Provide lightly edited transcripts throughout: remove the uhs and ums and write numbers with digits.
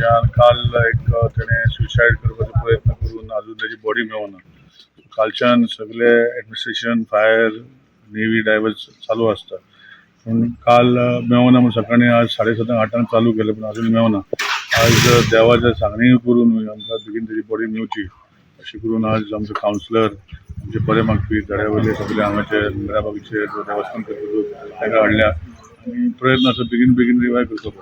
ज्या काल एक तेणें सुसायड करपाचो प्रयत्न करून अजून तेजी बॉडी मेळना. कालच्यान सगळे एडमिनिस्ट्रेशन, फायर, नेवी डायवर्स चालू आसता, पूण काल मेवना म्हूण सकाळीं आज 7:30, 8 चालू केलें, पूण अजून मेवना. आज देवाच्या सांगणी करून आमकां बेगीन तेजी बॉडी मेवची अशें करून आज आमचो कावन्सिलर, आमचे बरे मागपी, धड्या वयले सगळे हांगाचे मिराबागचे देवस्थान ताका हाडल्या आनी प्रयत्न आसा बेगीन बेगीन रिवायव करचो.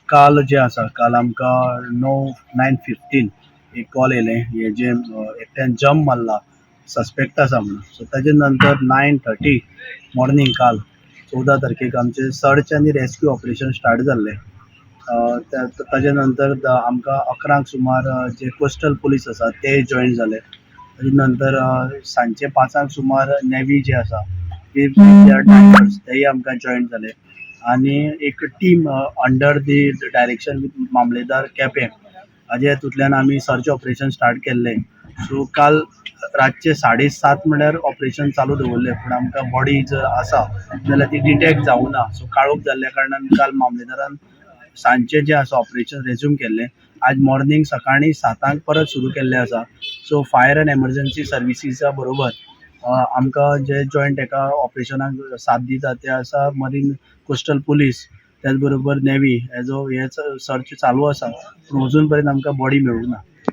काल जे आसा, काल आमकां 9, 9:15 एक कॉल येयलें, हे जे एकट्यान जम्प मारला, सस्पेक्ट आसा म्हणून. सो ताजे नंतर 9:30 मॉर्निंग काल 14 तारखेक आमचे सर्च आनी रेस्क्यू ऑपरेशन स्टार्ट जाल्लें. ताजे नंतर आमकां 11 सुमार जे कोस्टल पुलीस आसा ते जॉयन जाले. ताजे नंतर सांजचे 5 सुमार नेवी जे आसा ते डायवर्स तेय आमकां जॉयन जाले आनी एक team under the direction with मामलेदार केपें हाजे हेतूंतल्यान आमी सर्च ऑपरेशन स्टार्ट केल्लें. सो काल रातचे 7:30 म्हणल्यार ऑपरेशन चालू दवरलें, पूण आमकां बॉडी जर आसा जाल्यार ती डिटेक्ट जावना. सो काळोख जाल्ल्या कारणान काल मामलेदारान सांजचें जें आसा ऑपरेशन रेज्यूम केल्लें. आज मॉर्निंग सकाळीं 7 परत सुरू केल्लें आसा. सो फायर अँड एमर्जन्सी सर्विसीसा बरोबर आमकां जे जॉयंट एका ऑपरेशनाक साथ दिता ते आसा मरीन कोस्टल पुलीस, त्याच बरोबर नेवी. हेजो हे सर्च चालू आसा, पूण अजून पर्यंत आमकां बॉडी मेळूंक ना.